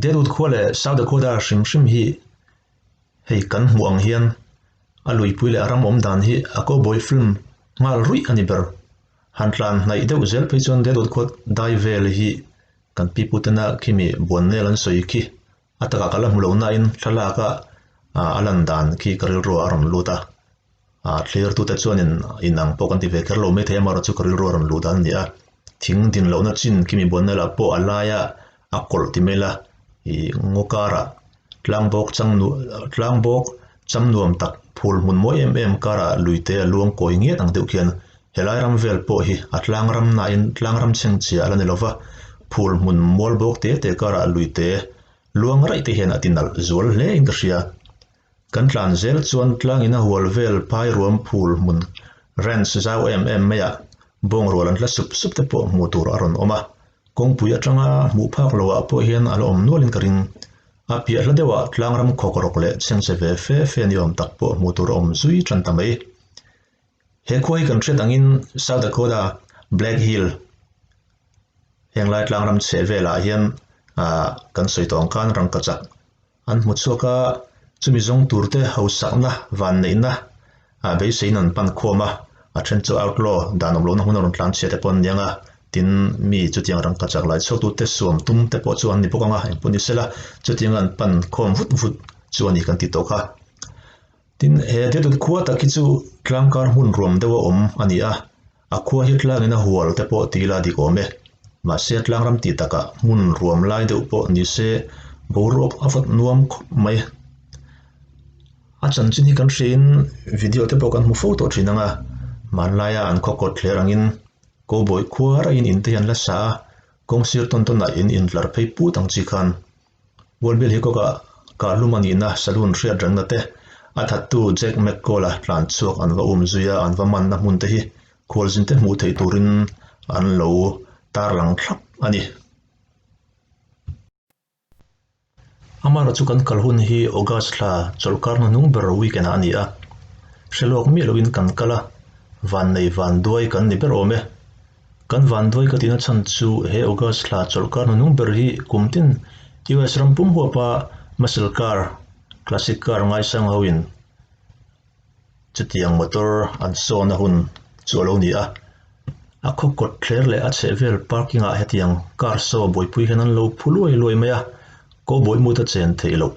Deadwood khua leh South Dakota hrim hrim hi hei kan hmuh ang hian a luipui leh a ram awm dan hi a cowboy film nghal ruih a ni ber. Han tlan hnaih deuh zel phei chuan Deadwood khua dai vel hi kan pi pu tena khimi buannel an sawi khi a takah ka la hmu lo nain thlalak a a lan dan khi ka rilru ah a rawn lut a, ah thlirtute chuanin inang pawh kan ti ve kher lo maithei amaherawh chu ka rilru a rawn luh dan a ni a, thing din lohna chin khimi buannel ah pawh a laia a kawlh ti mai la ih ngaw karah tlangbawk chang nu tlangbawk cham nuam tak phul hmun mawi em em karah lui te a luang kawi ngiat ang deuh khian helai ram vel pawh hi a tlang ram nain tlang ram chhengchhia a la ni lo va, phul hmun mual bawk te te karah lui te luang raih te hian a ti nalh zual hle in ka hria. Kan tlan zel chuan tlangin a hual vel phai ruam phul hmun ranch zau em em maiah bawngrual an tla sup sup te pawh hmuh tur a rawn awm a, kawngpui atanga hmuh phak loah pawh hian a la awm nualin ka ring. A piah hla deuhah tlangram khawk rawk leh chhengchhe ve fe fe ni awm tak pawh hmuh tur a awm zui tan ta mai. He khua hi kan hriat angin South Dakota Black Hill heng lai tlangram chheh velah hian ah kan sawi tawh ang khan rangkachak An hmu chhuak a, chumi zawng turte hausakna, vanneihna ah beiseiin an pan khawm a, a then chu outlaw dan awm lohna hmun a rawn tlan chhia te pawh an ni ang a, tin mi chutiang rangka chak lai chhuaktute suam tum te pawh chu an ni bawk ang a, engpawh ni sela chutianga an pan khawm vut vut chu a ni kan ti tawh kha. Tin, he Deadwood khua tak hi chu tlangkar hmun ruam deuh a awm a ni a, A khua hi tlangin a hual te pawh ti ila dik awm e. Mahse tlangram tih takah hmun ruam lai deuh pawh ni se boruak a vawt nuam khawp mai. A chanchin hi kan hriain video te pawh kan hmu fo tawh thin ang a, hmanlaia an khaw kawt thler angin cowboy khua raiin in te hi an la sa a, kawng sir tawn tawnah in intlar phei put ang chi khan Bualbil hi kawkah Kahlum a nihna saloon hriat rengna te, a thattu Jack McCall-a tlan chhuak an va um zui a, an va manna hmun te hi khualzin te hmuh theih turin an lo tarlang thlap a ni. Amaherawhchu chu kan kal hun hi August thla chawlhkar hnuhnung ber weekend ah a ni a, hrelawk miah loin kan kal a, vannei vanduai kan ni ber awm e. Kan vanduai ka tihna chhan chu he August thla chawlhkar hnuhnung ber hi kum tin US ram pum huapa muscle car, classic car ngaisang hoin chutiang motor an sawn a hun chu a lo ni a. A khaw kawt thler leh a chhehvel parking ah hetiang car saw buaipui hian an lo phu luai luai mai a, cowboy mut a chen theih loh.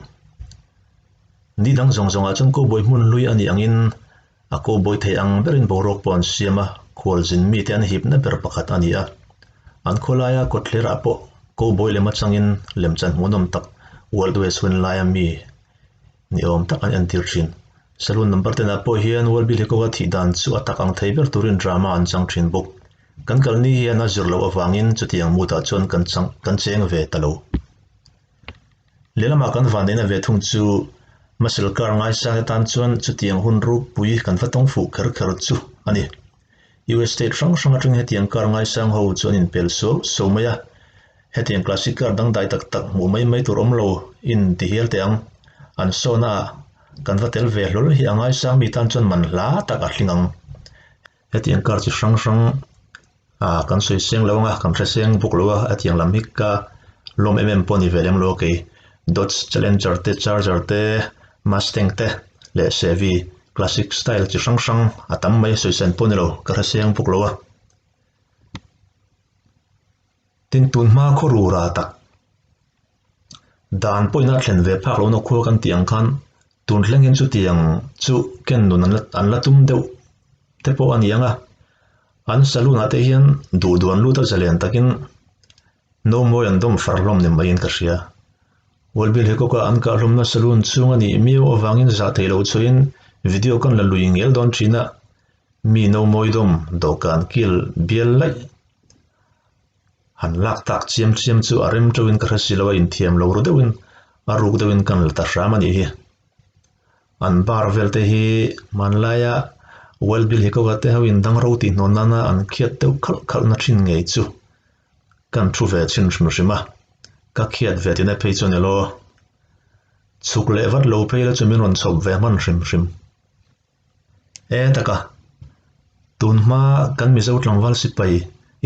Ni dang zawng zawngah chuan cowboy hmun hlui a nih angin A cowboy thei ang berin boruak pawh an siam a, khualzin mite an hipna ber pakhat a ni a. An khawlaia kawtthlerah pawh cowboy lem atangin lemchan hmuhnawm tak Wild West hun laia mi ni awm tak an entir thin. Saloon number ten ah pawh hian Wild Bill Hickok-a thih dan chu a tak ang thei ber turin drama an chang thin bawk. Kan kalni hian a zir loh avangin chutiang mood ah chuan kan chang kan cheng ve ta lo. Lehlamah kan vanneihna ve thung chu muscle car ngaisang te tan chuan chutiang hun rupui kan va tawng fuh kher kher chu a ni. US state hrang hrang atangin hetiang car ngaisang ho chu an inpel suau suau mai a, hetiang classic car dangdai tak tak hmuh mai mai tur awm lo in ti hial teh ang. An sawna ah kan va tel ve hlawl hi a ngaisang mi tan chuan man hla tak a hling ang. Hetiang car chi hrang hrang ah kan sawi seng lo anga kan hre seng bawk lo a hetiang lam hi ka lawm em em pawh a ni ve lem lo a kei Dodge Challenger te Charger te Mustang te leh Chevy classic style chi hrang hrang a tam mai sawi sen pawh a ni lo ka hre seng bawk lo a. Tin tun hma khaw rura tak dan pawhin a thlen ve phak lohna khua kan tih ang khan tun thleng hian chutiang chu ken nun an la an la tum deuh te pawh a ni ang a, an saloon ah te hian duh duan lut a zalen takin no mawi an dawm far hlawm ni maiin ka hria. World Bill Hickok-a an kahhlawmna saloon chhung a nih miau avangin zah theih loh chhuahin video kan la lui ngel dawn thin a, mi no mawi dawm dawhkan kil bial laih Han lak tak chiam chiam chu a rem teuhin ka hre si lo a, inthiam lo ru deuhin a ruk deuhin kan la ta hram a nih hi. An bar vel te hi hmanlaia Wild Bill Hickok-a te ho in dang ro tih hnawn nana an khiat deuh khalh khalh na thin ngei chu kan thu ve chhin hrim hrim a, ka khiat ve tihna phei chuan elaw chhuk leh vat lo phei la chu min rawn chhawp ve hman hrim hrim. E taka, tun hma kan Mizo tlangval sipai,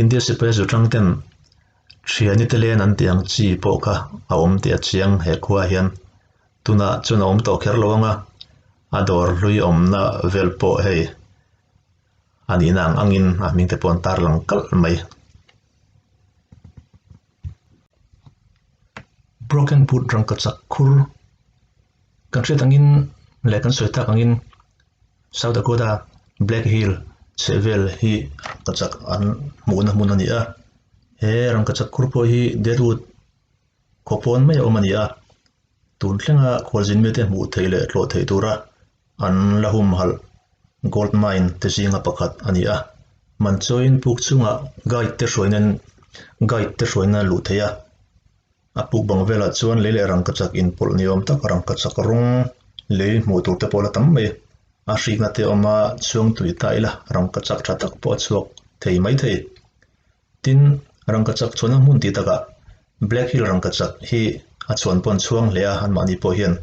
India sipai zu tang ten. Thiani te len an tih ang chi pawh kha a awm tih a chiang he khua hian tunah chuan a awm tawh kher lo ang a, a dawr hlui awmna vel pawh hei a nihna ang angin a hming te pawh an tarlang kalh mai. Broken Boot rangkachak khur kan hriat angin leh kan sawi tak angin South Dakota Black Hill chhehvel hi rangkachak an hmuhna hmun a ni a, he rangkachak khur pawh hi Deadwood khaw pawn mai a awm a ni a, tun thlenga khualzin mite hmuh theih leh tlawh theih tura an la humhalh gold mine te zinga pakhat a ni a, man chawiin puk chungah guide te hruaina guide te hruaina luh theih a, a puk bang velah chuan lei leh rangkachak inpawlh ni awm tak rangkachak rawng lei hmuh tur te pawh a la tam mai, a hrikna te a awm a chhuang tui ta ila rangkachak tha tak pawh a chhuak thei maithei. Tin, rangkachak chhuahna hmun tih takah Black Hill rangkachak hi a chhuan pawn chhuang hle a, anmahni pawh hian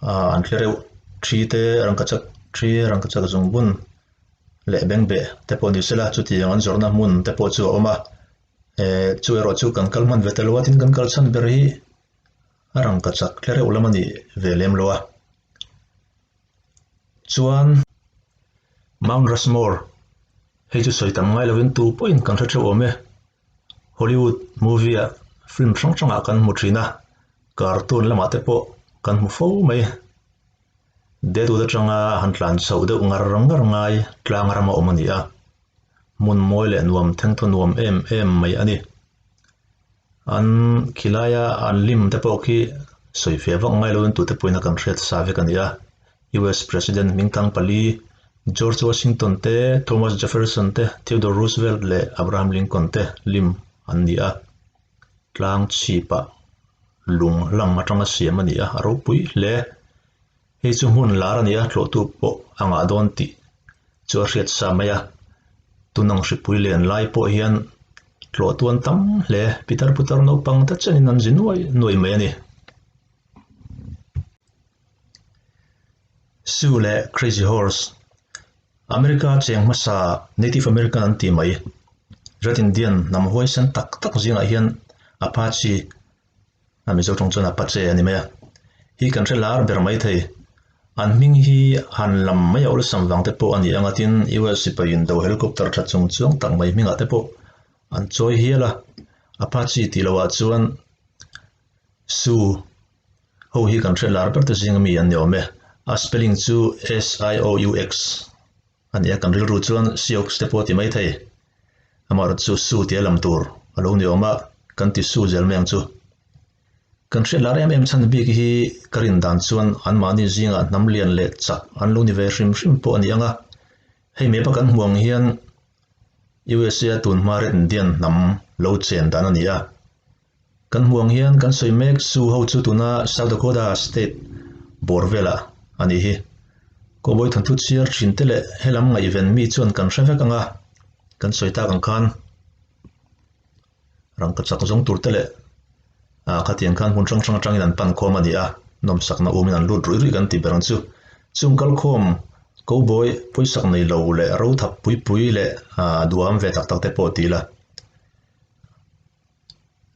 aaa an tle reuh. Thi te rangkachak thi rangkachak zungbun leh bengbeh te pawh ni sela chutiang an zawrhna hmun te pawh chu a awm a, eh chu erawh chu kan kal hman ve ta lo a, tin kan kal chhan ber hi a rangkachak tle reuh lam a nih ve lem lo a. Chuan Mount Rushmore hei chu sawi tam ngai lovin tu pawhin kan hre theuh awm e. Hollywood movie ah film hrang hrangah kan hmu thin a, cartoon lamah te pawh kan hmu fo mai. Deadwood atanga han tlan chhoh deuh ngar ngar ngai tlang rama awm a ni a, hmun mawi leh nuam thengthaw nuam em em mai a ni. An khilaia an lim te pawh khi sawi feh vak ngai lovin tute pawhin a kan hriat sa vek a ni a. US President hmingthang pali George Washington te, Thomas Jefferson te, Theodore Roosevelt leh Abraham Lincoln te lim an ni a. Tlang chhipah lung hlang atanga siam a ni a, a ropui hle. Hei chu hmun lar a ni a, tlawhtu pawh a ngah dawn tih chu a hriat sa mai a. Tunang hripui len lai pawh hian tlawhtu an tam hle, pitar putar naupang te chenin an zi nuai nuai mai a ni. Sioux leh Crazy Horse, America cheng hmasa Native American an tih mai, Red Indian hnam huaisen tak tak zingah hian Apache a Mizo tawng chuan Apache a ni mai a, hi kan hre lar ber mai thei. An hming hi han lam mai a awlsam vang te pawh a ni ang a, tin US sipai indo helicopter tha chung chuang tak mai hmingah te pawh an chawi hial a, Apache tih loh ah chuan Sioux ho hi kan hre lar ber te zinga mi an ni awm e, a spelling chu S-I-O-U-X a ni a, kan rilru chuan Sioux te pawh a ti mai thei, amaherawhchu chu Sioux tia lam tur a lo ni awm a, kan ti Sioux zel mai ang chu. Kan hriat lar em em chhan bik hi ka rin dan chuan anmahni zingah hnam lian leh chak an lo ni ve hrim hrim pawh a ni ang a, hei map a kan hmu ang hian USA a tunhma Red Indian hnam lo chen dan a ni a. Kan hmuh ang hian kan sawi mek Sioux ho chu tuna South Dakota state bawr velah a nih hi. Cowboy thawnthu chhiar thin te leh helam ngaihven mi chuan kan hre vek ang a, kan sawi tak ang khan rangkachak zawng tur te leh ah khatiang khan hmun hrang hrang atangin an pan khawm a ni a, nawmsakna umin an lut ruih ruih kan tih ber ang chu. Chung kalkhawm cowboy pawisak nei lo leh rothap pui pui leh ah duham ve tak tak te pawh ti ila.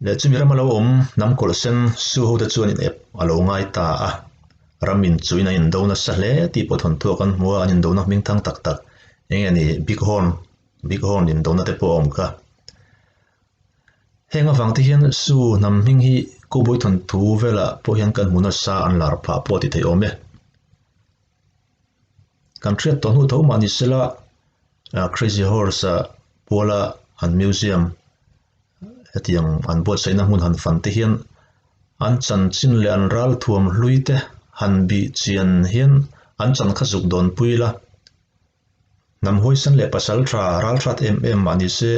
Leh chumi rama lo awm hnam kawlh sen Sioux hote chuan in ep a lo ngai ta a, ram in chuin an indo nasa hle tih pawh thawnthu a kan hmu a, an indona hming thang tak tak eng nge ni Big Horn, Big Horn indona te pawh a awm kha. Heng avang te hian Sioux hnam hming hi Cowboy thawnthu velah pawh hian kan hmu nasa an lar phah pawh a ti thei awm e. Kan hriat tawh hnu tho mah ni sela Crazy Horse ah puala an museum hetiang an buatsaihna hmun han fan te hian an chanchin leh an ral thuam hlui te han bih chian hian an chan kha zuk dawn pui ila. Hnam huaisan leh pasal tha ral hrat em em mah ni se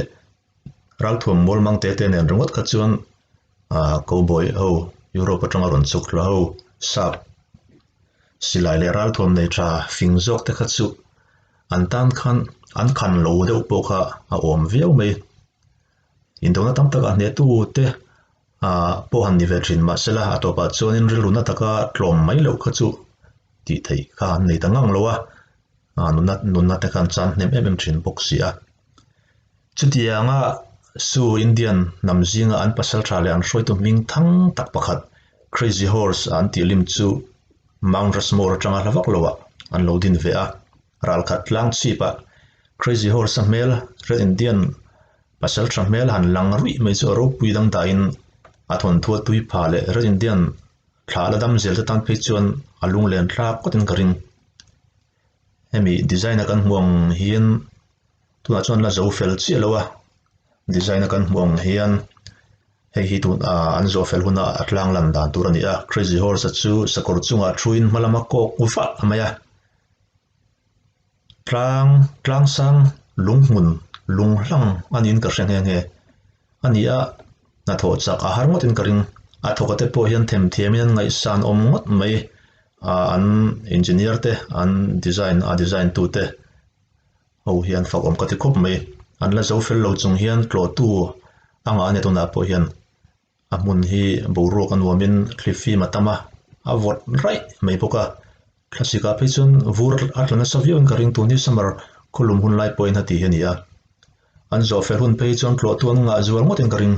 ral thuam mual mang te te nen ringawt kha chuan ah cowboy ho Europe atanga rawn chhuk hla ho sap silai leh ral thuam nei tha fing zawk te kha chu an tan khan an khan lo deuh pawh kha a awm viau mai. Indona tam takah hnehtu te ah pawh han ni ve thin mahsela a tawpah chuanin rilru na taka tlawm mai loh kha chu tih theih kha an nei ta ngang lo a, ah nunna nunna te khan chan hnem em em thin bawk si a. Chutianga. Sioux Indian hnam zinga an pasaltha leh an hruaitu hming thang tak pakhat Crazy Horse a an tih lim chu Mount Rushmore atanga hla vak loah an lo din ve a. Ralkhat tlang chhipah Crazy Horse-a hmel Red Indian pasaltha hmel han lang ruih mai chu a ropui dang dahin a thawnthu a tui pha leh Red Indian thla la dam zel te tan phei chuan a lunglen thlak ngawtin ka ring. Hemi design a kan hmuh ang hian tunah chuan la zo fel chiah lo a, design a kan hmuh ang hian hei hi tun ah an zawh fel huna a tlang lan dan tur a ni a, Crazy Horse a chu sakawr chungah thuin hma lama kawk vah mai a, tlang tlang sang lunghmun lung hlang a niin ka hre nghe nghe a ni a, hnathawh chak a har ngawtin ka ring, a thawk a te pawh hian themthiamin an ngaihsan awm ngawt mai ah an engineer te an design a design tu te ho hian fak awm ka ti khawp mai, an la zo fel lo chung hian tlawhtu a ngah a ni tunah pawh hian. A hmun hi boruak a nuamin thli fim a tam a, a vawt raih mai bawk a. Thlasik ah phei chuan vur a tla nasa viau in ka ring tun hi summer khawlum hun lai pawhin a ti hi a ni a. An zawh fel hun phei chuan tlawhtu an ngah zual ngawtin ka ring.